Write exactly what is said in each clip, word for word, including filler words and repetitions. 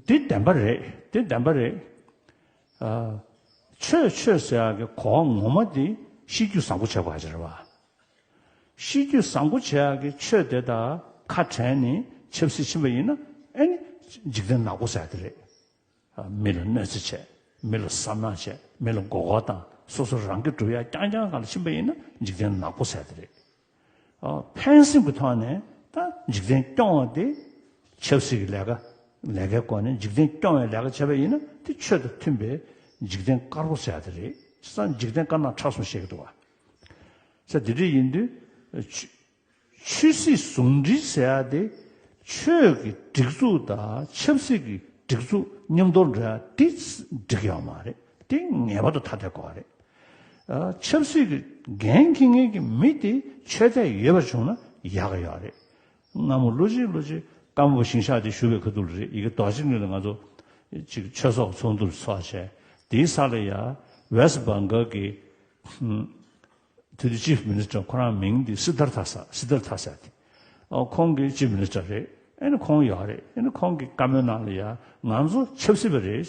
དེ་བདེན་པ་རེད། དེ་བདེན་པ་རེད། ཨ། ཆོས་ཆོས་ཟེར་ཡག་གི་གོ་བ་ངོ་མ་དེ་ཤེས་རྒྱུད་བཟང་པོ་བྱེད་དགོས་ཡག་ཅིག་རེད་བ། ཤེས་རྒྱུད་བཟང་པོ་བྱེད་ཡག་གི་ཆོས་དེ་དང་ཁ་བྲལ་ནས་ཆབ་སྲིད་ཕྱིན་པ་ཡིན་ན། ཨེ་ནི་འཇིག་རྟེན་ནག་པོ་ཟེར་ཡག་དེ་རེད། མི་ལ་གནོད་འཚེ་བྱས། མི་ལ་བསམ་ནག་བྱས། མི་ལ་མགོ་སྐོར་བཏང་། སོ་སོ་རང་གིས་སྒྲུབ་ཡག་རྐྱང་རྐྱང་སྒང་ལ་ཕྱིན་པ་ཡིན་ན་འཇིག་རྟེན་ནག་པོ་ཟེར་ཡག་དེ་རེད། ཨ། ཕན་སེམས་ཀྱི་ཐོག་ནས་ད་འཇིག་རྟེན་སྐྱོང་བ་དེ་ཆབ་སྲིད་ཀྱི་ལས་ཀ་ལས་ཀའི་སྒོ་ནས་འཇིག་རྟེན་སྐྱོང་བའི་ལས་ཀ་བྱས་པ་ཡིན་ན། དེ་ཆོས་དང་མཐུན་པའི་འཇིག་རྟེན་དཀར་པོ་ཟེར་ཡག་དེ་རེད། བྱས་ཙང་འཇིག་རྟེན་དཀར་ནག་ཁྲ་གསུམ་བཤད་ཀྱི་འདུག་བ། ས་དེ་འདྲ་ཡིན་དུས། ཆོས་ཆོས་སྲིད་ཟུང་འབྲེལ་ཟེར་ཡག་དེ། ཆོས་ཀྱི་སྒྲིག་འཛུགས་དང་ཆབ་སྲིད་ཀྱི་སྒྲིག་འཛུགས་མཉམ་དུ་འགྲོ་ཡག་དེ་འགྲིག་ཡོད་མ་རེད། དེ་ངེས་པར་དུ་ཐ་དད་དགོས་པ་རེད། ཨ། ཆབ་སྲིད་ཀྱི་འགན་འཁྱེར་མཁན་གྱི་མི་དེ་ཆོས་དད་ཡོད་པ་བྱུང་ན་ཡག་གི་ཡོད་རེད། སྔ་མོ་ལོ་གཅིག་ལོ་གཅིག་ཀརྨ་པ་ཞིང་གཤེགས་དེ་བཞུགས་པའི་ཁ་ཐུག་ལ་རེད། ཡ་གི་རྡོ་རྗེ་གླིང་ལ་ང་ཚོ་ཅིག་ཆོས་ཚོགས་ཚོགས་འདུ་ཚོགས་བྱས། དེའི་ས་ལ་ཡ་ཝེ་སི་ཊི་བྷང་གལ་གྱི་དེ་དུས་ཅིཕ་མི་ནི་སི་ཊར། ཁོ་རང་མིང་འདི་སི་དྷར་ཐ་ས། སི་དྷར་ཐ་ས་དེ། ཨོ། ཁོང་གི་ཅིཕ་མི་ནི་སི་ཊར་རེད། ཨེ་ནི་ཁོང་ཡོད་རེད། ཨེ་ནི་ཁོང་གི་བཀའ་མོལ་ནང་ལ་ཡ། ང་ཚོ་ཆབ་སྲིད་པ་རེད།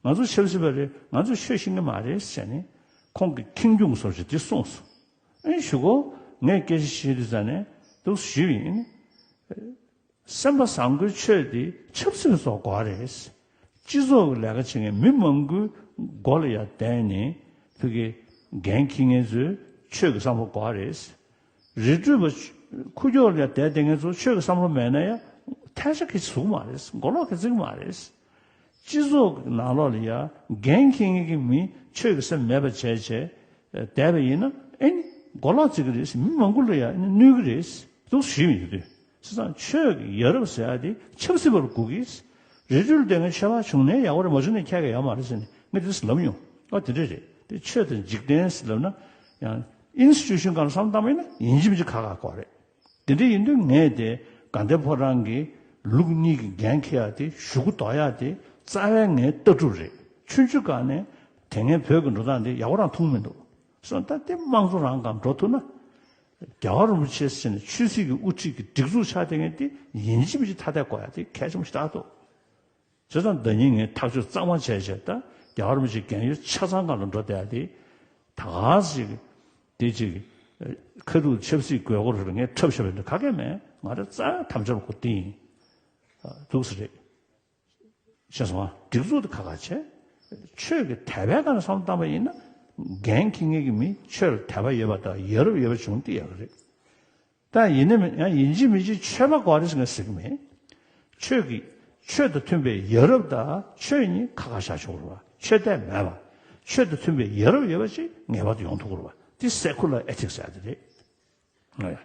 ང་ཚོ་ཆབ་སྲིད་པ་རེད། ང་ཚོས་ཆོས་ཤེས་ཀྱི་མ་རེད་ཟེར་ནས་ཁོང་གིས་ཁེངས་སྐྱུང་བཟོ་འདྲ་ཅིག་དེ་གསུངས་སོང་། ཨེ་ཞུ་གོ། ངས་སྐད་ཆ་བཤད་དུས་ཙ་ནས་འདུག་ཞུས་པ་ཡིན། སེམས་པ་བཟང་པོའི་ཆོས་དེ་ཆབ་སྲིད་པ་ཚོར་དགོས་རེད། སྤྱི་ཚོགས་ཀྱི་ལས་ཀ་བྱེད་མཁན་མི་མང་པོའི་མགོ་ལ་ཡར་བསྡད་ནས་ཕ་གི་འགན་འཁྱེར་མཁན་ཚོས་ཆོས་ཀྱི་བསམ་བློ་དགོས་རེད། རི་ཁྲོད་པ་ཁུག་ཀྱོག་ལ་ཡར་བསྡད་བསྡད་མཁན་ཚོ་ཆོས་ཀྱི་བསམ་བློ་མེད་ན་ཡང་ཐལ་ཆ་གི་ཟུག་མ་རེད། མགོ་ལོག་གི་ཟིག་མ་རེད། སྤྱི་ཚོགས་ཀྱི་ནང་ལོགས་ལ་ཡ་འགན་འཁྱེར་མཁན་གྱི་མི་ཆོས་ཀྱི་སེམས་མེད་པ་བྱས་བྱས་བསྡད་པ་ཡིན་ན། ཨེ་ནི་མགོ་ལོག་བརྩི་གི་རེད། མི་མང་པོ་ལ་ཡ་ཨེ་ནི་གནོད་ཀྱི་རེད། འདུག་ཞུས་པ་ཡིན་དུས། བྱས་ཙང་ཆོས་ཀྱི་ཡ་རབས་ཟེར་ཡ་དེ་ཆབ་སྲིད་པ་ལ་དགོས་ཀྱི། རི་ཁྲོད་ལ་བསྡད་མཁན་ཆོས་པ་བྱུང་ནའི་ཡག་པོ་རེད། མ་བྱུང་ནའི་ཁྱད་ཀྱང་ཡོད་མ་རེད་ཟེར་ནས་ངས་དེ་ལབ་མྱོང་། ཨ། དེ་འདྲ་རེད། དེ་ཆོས་དང་འཇིག་རྟེན་ཟེར་ལབ་ན་ཡང་ཨིན་སི་ཊི་ཊུ་ཤན་སྒང་ལ་བསམ་བློ་བཏང་བ་ཡིན་ན་ཡིན་གཅིག་མིན་གཅིག་ཁག་ཁག་དགོས་རེད། དེ་འདྲ་ཡིན་དུས་ངས་དེ་དགའ་ལྡན་ཕོ་བྲང་གི་ལུགས་གཉིས་ཀྱི་འགན་འཁྱེར་ཡ་དེ་གཞུག་གུ་ལྡོག་ཡ་དེ་རྩ་བའི་ངའི་ལྟ་གྲུབ་རེད། ཆུང་ཆུང་སྒང་ནས་དེ་སྔའི་བོད་ཀྱི་འགྲོ་སྟངས་དེ་ཡག་པོ་རང་མཐོང་མི་འདུག་སོང་ཙང་དེ་དམངས་གཙོ་རང་སྒང་འགྲོ་ཐུབ་ན། རྒྱལ་བ་རིན་པོ་ཆེ་ཟེར་ནས་ཆོས་སྲིད་ཀྱི་དབུ་ཁྲིད་ཀྱི་སྒྲིག་འཛུགས་ཆགས་བསྡད་མཁན་དེ་ཡིན་གཅིག་མིན་གཅིག་ཐ་དད་དགོས་ཡ་དེ་གལ་ཆེན་པོ་ཞིག་ཆགས་འདུག་བྱས་ཙང་ཟླ་ཉིན་ངས་ཐག་གཅོད་གཙང་མ་བྱས་བྱས། ད་རྒྱལ་བ་རིན་པོ་ཆེ་རྒན་ཡོལ་ཆ་ཚང་སྒང་ལ་འགྲོ་བསྡད་ཡ་དེ། ད་ག་ཟིག་དེ་ཅིག་ཁ་ཐུག་ཆབ་སྲིད་དགོས་མཁོ་རེད་ངས་འཁྲབ་བཞག་པ་ཡིན་ན་ག་གེ་མེད། ང་རང་རྩ་དམ་བཅའ་ཁོ་དེ་ཡིན། འདུག་སེ་རེད། ཤེས་སོང་ང་། སྒྲིག་འཛུགས་དེ་ཁག་ཁག་བྱས། ཆོས་ཀྱི་དད་པའི་སྒང་ནས་བསམ་བློ་བཏང་པ་ཡིན་ན། འགན་འཁྱེར་མཁན་གྱི་མི་ཆོས་ལ་དད་པ་ཡོད་པ་དང་ཡ་རབས་ཡོད་པ་བྱུང་དེ་ཡག་གི་རེད། ད་ཡིན་ནའི་མིན་ཡང་ཡིན་གཅིག་མིན་གཅིག་ཆོས་པ་དགོས་རེད་ཟེར་ང་ཟེར་གི་མེད། ཆོས་ཀྱི་ཆོས་དང་མཐུན་པའི་ཡ་རབས་དང་ཆོས་གཉིས་ཁ་ཁ་བཞག་ཆོག་རེད་བ། ཆོས་དད་མེད་པ། ཆོས་དང་མཐུན་པའི་ཡ་རབས་ཡོད་པ་ཅིག་ངེས་པར་དུ་ཡོང་ཐུབ་ཀྱི་རེད་བ། དེ་སེ་ཁུ་ལར་ཨེ་ཐིག་སི་ཟེར་ཡ་དེ་རེད། ཨ།